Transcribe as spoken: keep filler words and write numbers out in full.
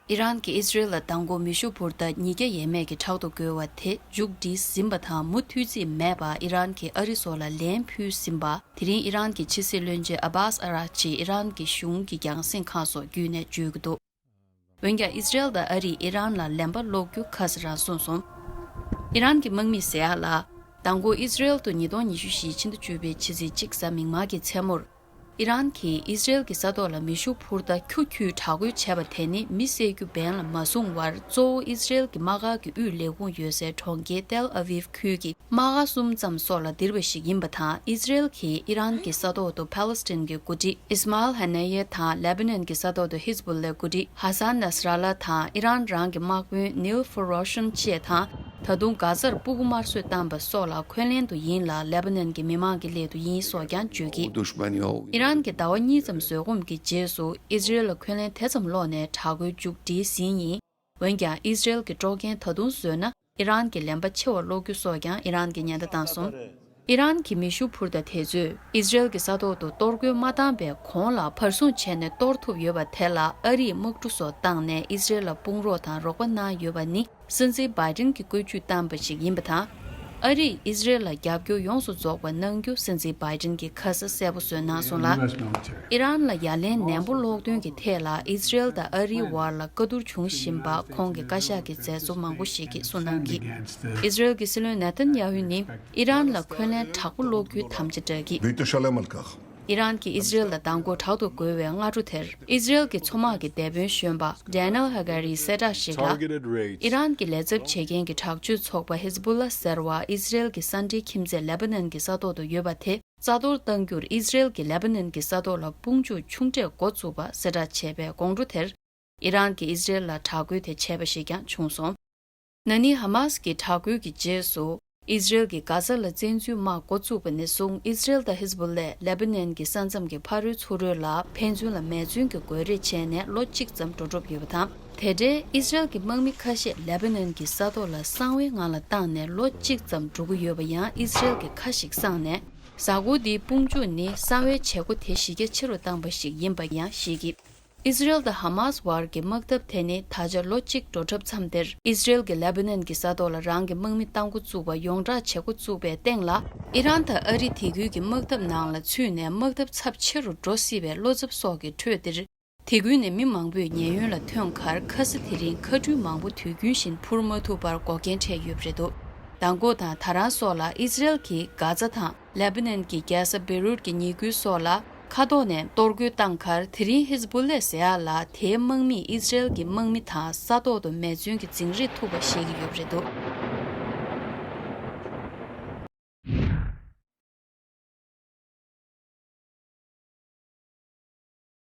ཨི་རན་གྱིས་ཨི་ཟི་རེལ་ལ་མདང་དགོང་མེ་ཤུགས་འཕུར་མདའ་ཉིས་བརྒྱ་ཡས་མས་ཀྱི་ཕྲག་ཏུ་རྒོལ་བ་དེ་མཇུག་སྒྲིལ་ཟིན་པ་དང་མུ་མཐུད་རྩིས་མེད་པར་ཨི་རན་གྱིས་ཨ་རི་སོགས་ལ་ལན་ཕུལ་ཟིན་པ། དེ་རིང་ཨི་རན་གྱི་ཕྱི་སྲིད་བློན་ཆེན་ཨ་བྷཱས་ཨ་རག་ཅིས་ཨི་རན་གྱི་གཞུང་གི་རྒྱང་སྲིང་ཁང་སོགས་བརྒྱུད་ནས་བརྗོད་ཀྱི་འདུག་འོན་ཀྱང་ཨི་ཟི་རེལ་དང་ཨ་རིས་ཨི་རན་ལ་ལན་པ་སློག་རྒྱུ་ཁ་གསལ་རང་གསུངས་སོང་། ཨི་རན་གྱི་དམག་མིས་ཟེར་ཡག་ལ། མདང་དགོང་ཨི་ཟི་རེལ་དུ་ཉིས་སྟོང་ཉི་ཤུ་བཞི་ཕྱི་ཟླ་བཅུ་པའི་ཕྱི་ཚེས་གཅིག་གཟའ་མིག་དམར་གྱི་མཚན་མོར། ཨི་རན་གྱིས་ཨི་ཟི་རེལ་གྱི་ས་ཐོག་ལ་མེ་ཤུགས་འཕུར་མདའ་ཁྱུ་ཁྱུའི་དྲག་རྒོལ་བྱས་པ་དེ་ནི་མི་བསད་རྒྱུ་འབེན་ལ་མ་བཟུང་བར་གཙོ་བོ་ཨི་ཟི་རེལ་གྱི་དམག་སྒར་གྱི་དབུས་ལས་ཁུངས་ཡོད་སའི་གྲོང་ཁྱེར་ཏེལ་ཨ་ཝིབ་ཁུལ་གྱི་དམག་སྒར་གསུམ་ཙམ་སོགས་ལ་ལྡིར་བ་ཞིག་ཡིན་པ་དང་། ཨི་ཟི་རེལ་གྱིས་ཨི་རན་གྱི་ས་ཐོག་ཏུ་ཕཱ་ལེ་སི་ཐན་གྱི་འགོ་ཁྲིད་ཨིས་མཱ་ཨེལ་ཧ་ནེ་ཡེ་དང་ལེ་བྷ་ནན་གྱི་ས་ཐོག་ཏུ་ཧིས་བུ་ལའི་འགོ་ཁྲིད་ཧ་སན་ནཱ་སི་ར་ལ་དང་ཨི་རན་རང་གི་དམག་དཔོན་ནིལ་ཧྥུ་རོ་ཤན་བཅས་དང་། ད་དུང་གྷ་ཛར་སྤུ་གུ་དམར་གསོད་བཏང་པ་སོགས་ལ་འཁོན་ལན་དུ་ཡིན་ལ་ལེ་བྷ་ནན་གྱི་མི་མང་གི་སླད་དུ་ཡིན་སོགས་ཀྱང་བརྗོད་ཀྱིས། ཨི་རན་གྱིས་ཟླ་བ་གཉིས་ཙམ་བཟོད་སྒོམ་གྱི་རྗེས་སུ་ཨི་ཟི་རེལ་ལ་འཁོན་ལན་དེ་ཙམ་སློག་ནས་དྲག་རྒོལ་མཇུག་སྒྲིལ་ཟིན་ཡིན། འོན་ཀྱང་ཨི་ཟི་རེལ་གྱི་དཀྲོག་རྐྱེན་ད་དུང་བཟོས་ན་ཨི་རན་གྱིས་ལན་པ་ཆེ་བ་སློག་རྒྱུ་སོགས་ཀྱང་ཨི་རན་གྱིས་ཉེན་བརྡ་བཏང་སོང་། ཨི་རན་གྱི་མེ་ཤུགས་འཕུར་མདའ་དེ་ཚོས་ཨི་ཟི་རེལ་གྱི་ས་ཐོག་ཏུ་གཏོར་རྒོལ་མ་བཏང་པའི་གོང་ལ་བར་སྲུང་བྱས་ནས་གཏོར་ཐུབ་ཡོད་པ་དེ་ལ་ཨ་རིས་དམག་གྲུ་སོགས་བཏང་ནས་ཨི་ཟི་རེལ་ལ་དཔུང་རོགས་དང་རོགས་པ་གནང་ཡོད་པ་ནི། སྲིད་འཛིན་བྷའི་ཏིན་གྱིས་བཀོད་ཇུས་བཏང་པ་ཞིག་ཡིན་པ་དང་། ཨ་རིས་ཨི་ཟི་རེལ་ལ་རྒྱབ་སྐྱོར་ཡོངས་སུ་རྫོགས་པ་གནང་རྒྱུ་སྲིད་འཛིན་བྷའི་ཏིན་གྱིས་ཁ་གསལ་གསལ་པོ་བཟོས་གནང་སོང་ལ། ཨི་རན་ལ་ཡ་ལན་ནན་པོ་སློག་དོན་གྱི་ཐད་ལ་ཨི་ཟི་རེལ་དང་ཨ་རིའི་བར་ལ་བཀའ་བསྡུར་འབྱུང་བཞིན་པ་ཁོང་གི་བཀའ་ཤག་གི་མཛད་གཙོ་མང་པོ་ཞིག་གིས་གསུངས་གནང་གིས། ཨི་ཟི་རེལ་གྱི་སྲིད་བློན་ནེ་ཐན་ཡ་ཧུ་ནི་ཨི་རན་ལ་འཁོན་ལན་དྲག་པོ་སློག་རྒྱུའི་དམ་བཅའ་བསྒྲགས་གིས། ཨི་རན་གྱིས་ཨི་ཟི་རེལ་ལ་མདང་དགོང་དྲག་ཏུ་རྒོལ་བའི་སྔ་དྲོ་དེར། ཨི་ཟི་རེལ་གྱི་མཚོ་དམག་གི་སྡེ་དཔོན་གཞོན་པ་ཌེ་ནེལ་ཧ་ག་རིས་གསལ་བསྒྲགས་ཤིག་ལ། ཨི་རན་གྱི་ལས་ཚབ་བྱེད་མཁན་གྱི་དྲག་སྤྱོད་ཚོགས་པ་ཧིས་བུ་ལ་ཟེར་བ་ཨི་ཟི་རེལ་གྱི་ས་འབྲེལ་ཁྱིམ་མཚེས་ལེ་བྷ་ནན་གྱི་ས་ཐོག་ཏུ་ཡོད་པ་དེ་རྩ་གཏོར་གཏང་རྒྱུར་ཨི་ཟི་རེལ་གྱིས་ལེ་བྷ་ནན་གྱི་ས་ཐོག་ལ་དཔུང་འཇུག་ཆུང་གྲས་འགོ་བཙུགས་པ་གསལ་བསྒྲགས་བྱས་པའི་དགོང་དྲོ་དེར། ཨི་རན་གྱིས་ཨི་ཟི་རེལ་ལ་དྲག་རྒོལ་དེ་བྱས་པ་ཞིག་ཀྱང་བྱུང་སོང་། ན་ནིང་ཧ་མཱས་ཀྱི་དྲག་རྒོལ་གྱི་རྗེས་སུ། ཨི་ཟི་རེལ་གྱིས་གྷ་ཛ་ལ་བཙན་འཛུལ་དམག་འགོ་བཙུགས་པ་ནས་བཟུང་ཨི་ཟི་རེལ་དང་ཧིས་བུ་ལས་ལེ་བྷ་ནན་གྱི་ས་མཚམས་ཀྱི་ཕ་རོལ་ཚུར་རོལ་ལ་ཕན་ཚུན་ལ་མེ་མཚོན་གྱི་རྒོལ་རེས་བྱས་ནས་ལོ་གཅིག་ཙམ་འགྲོ་གྲབས་ཡོད་པ་དང་། དེ་འབྲེལ་ཨི་ཟི་རེལ་གྱི་དམག་མི་ཁ་ཤས་ལེ་བྷ་ནན་གྱི་ས་ཐོག་ལ་གསང་བའི་ངང་ལ་བཏང་ནས་ལོ་གཅིག་ཙམ་འགྲོ་གི་ཡོད་པ་ཡང་ཨི་ཟི་རེལ་གྱི་ཁ་ཞིག་གསངས་ནས། གཟའ་འཁོར་འདིའི་དཔུང་འཇུག་ནི་གསང་བའི་བྱེད་སྒོ་དེ་གཞི་རྒྱ་ཆེ་རུ་བཏང་པ་ཞིག་ཡིན་པ་ཡང་བཤད་ཀྱིས། ཨི་ཟི་རེལ་དང་ཧ་མཱས་བར་གྱི་དམག་འཐབ་དེ་ནི་ད་ཆ་ལོ་གཅིག་འགྲོ་གྲབས་མཚམས་དེར། ཨི་ཟི་རེལ་གྱིས་ལེ་བྷ་ནན་གྱི་ས་ཐོག་ལ་རང་གི་དམག་མི་གཏང་འགོ་བཙུགས་པ་ཡོངས་བསྒྲགས་བྱེད་འགོ་བཙུགས་པའི་སྟེང་ལ། ཨི་རན་དང་ཨ་རི་དེ་ཁུལ་གྱི་དམག་འཐབ་ནང་ལ་ཚུད་ནས་དམག་འཐབ་ཚབས་ཆེ་རུ་འགྲོ་སྲིད་པའི་བློ་འཚབ་སོགས་ཀྱི་ཁྲོད་འདིར། དེ་ཁུལ་ནས་མི་མང་པོས་ཉེན་གཡོལ་ལ་ཐོན་ཁར་ཁ་ས་དེ་རིང་མཁའ་འགྲུལ་མང་པོ་དུས་རྒྱུན་བཞིན་འཕུར་མ་ཐུབ་པར་འགོག་རྐྱེན་འཕྲད་ཡོད་པ་རེད་འདུག་མདང་དགོང་དང་ད་རང་སོགས་ལ་ཨི་ཟི་རེལ་གྱིས་གྷ་ཛ་དང་ལེ་བྷ་ནན་གྱི་རྒྱལ་ས་བེ་རུད་ཀྱི་ཉེ་ཁུལ་སོགས་ལ་མཁའ་ཐོག་ནས་གཏོར་རྒོལ་བཏང་ཁར། དེ་རིང་ཧིས་བུ་ལས་ཟེར་ཡག་ལ་དེའི་དམག་མིས་ཨི་ཟི་རེལ་གྱི་དམག་མི་དང་ས་ཐོག་ཏུ་མེ་མཚོན་གྱི་འཛིང་རེས་ཐུག་པ་བཤད་ཀྱི་ཡོད་པ་རེད་འདུག